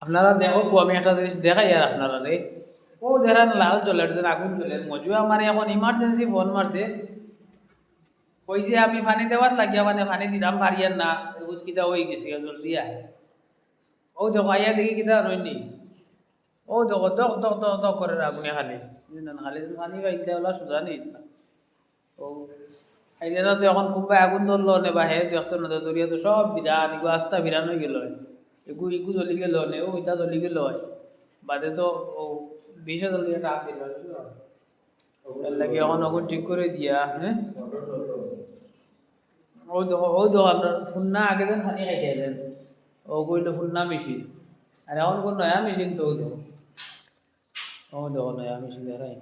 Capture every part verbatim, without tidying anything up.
আপনারা দেখউক্কা, আমি একটা জিনিস দেখাইয়ার আপনারারে। অউ দেখইন লাল জ্বলের, যেন আগুন জ্বলের। মজু আমারে অখন emergency ফোন মারছে, কইছে আমি পানি দেওয়াত লাগিয়া, মানে, পানি দিতাম পারিয়ার না, এগুত কিতা অইগেছে, জলদি আয়। অউ দেখো, আইয়া দেখি কিতা অইছে নি। অউ দেখো, দক দক দক দক করের আগুনে খালি। বুঝলেন? খালি পানি পাইতে অলা সুজা নি। অউ, আইলে না তো অখন কুনবায় আগুন ধরলো নে বা হে দেখতো না, তো ধরিয়া তো সব বিরান, ইগু আস্তা বিরান অইগেলো। ইগু, ইগু জ্বলি গেলো নে, অউ ইটা জ্বলি গেলো। বাদে তো অউ বিশে জ্বলিয়া টান দিলো। এর লাগি অখন অগুন ঠিক করি দিয়া, হ্যাঁ? অউ দেখো, অউ দেখো, আপনার ফুন্না আগে যেন পানি খাইতে আইলেন। অউ কইলো ফুন্না মেশিন। আর অখন কোন নয়া মেশিন তো অউ দেখো। অউ দেখো নয়া মেশিন দেখাই।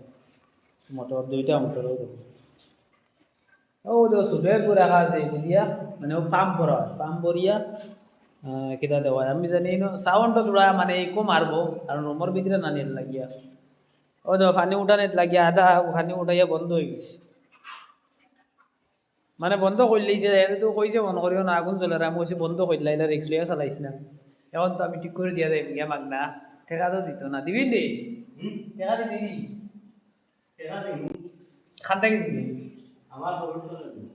মোটর, দুইটা মোটর অউ দেখো। অউ দেখো, ছোট একগু রাখা আছে, এগু দিয়া, মানে, অউ পাম্প ভরা অয়, পাম্প ভরিয়া, আহ, কিতা দেওয়া অয়, আমি জানি না, sound তো থুড়া, মানে, ইকো মারবো, কারণ রুমর ভিতরে না net লাগিয়া। অউ দেখো, পানি উঠানিত লাগিয়া, আধা পানি উঠাইয়া বন্ধ অইগেছে। মানে, বন্ধ করিলাইছে, এরে তো কইছে, "মনো করিও না, আগুন জ্বলের", আমি কইছি, "বন্ধ করিলাইলে, risk লইয়া চালাইস না।" অখন তো আমি ঠিক করি দিয়া যাইমু গিয়া মাগনা, টেকা তো দিতো না, দিবি নি? হুম? টেকা দিবি নি? টেকা দিমু। খান থাকি দিবি? আমার পকেট থাকি দিমু।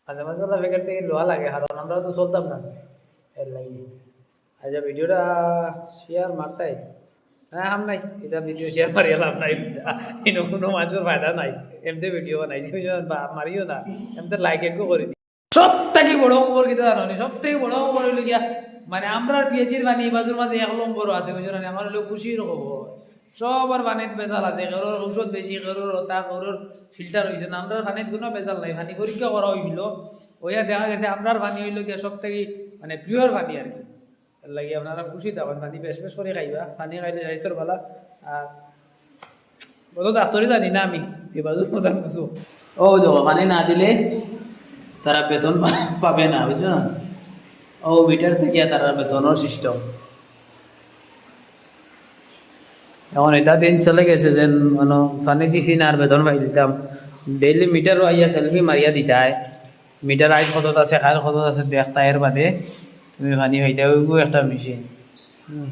মাঝে মাঝে অলা প্যাকেট থাকি লওয়া লাগে, কারণ আমরা তো চলতাম না, এর লাগি। আচ্ছা, ভিডিওটা share মারতায়? না, কাম নাই, ইটা ভিডিও share মারিয়া লাভ নাই, ইনো কুনু মানষর ফায়দা নাই। এমতে ভিডিও বানাইছি, বুঝছো না? বা-, মারিও না, এমতে like একগু করি দিও। সব থাকি বড় খবর কিতা জানো নি? সব থাকি বড় খবর অইলো গিয়া, মানে, আমরার পিএইচইর পানি ই বাজুর মাঝে এক নম্বরো আছে, বুঝছো না? আমার অইলো খুশির খবর। সবর পানিত ভেজাল আছে, কেউর ঔষধ বেশি, কেউর অতা, কেউর filter অইছে না। আমরার পানিত কুনু ভেজাল নাই, পানি পরীক্ষা করা অইছিল, অইয়া দেখা গেছে আমরার পানি অইলো গিয়া সব থাকি, মানে, pure পানি আর কি। এর লাগি আপনারা খুশি থাকইন, পানি বেশ বেশ করি খাইবা, পানি খাইলে স্বাস্থ্যর ভালা। আর অত ডাক্তারি জানি না আমি, ই বাজু প্রধান কিছু। অউ দেখো, পানি না দিলে তারা বেতন পা-, পাবে না, বুঝছো না? অউ মিটার থাকিয়া তারার বেতনর system। অখন ইটা দিন চলে গেছে যেন, মানে, পানি দিছি না আর বেতন পাইলিতাম। Daily মিটারো আইয়া selfie মারিয়া দিতায়। মিটার আইজ কতত আছে, কাইল কতত আছে, দেখতায়, এর বাদে তুমি পানি পাইতায়, অউ একটা মেশিন। হুম।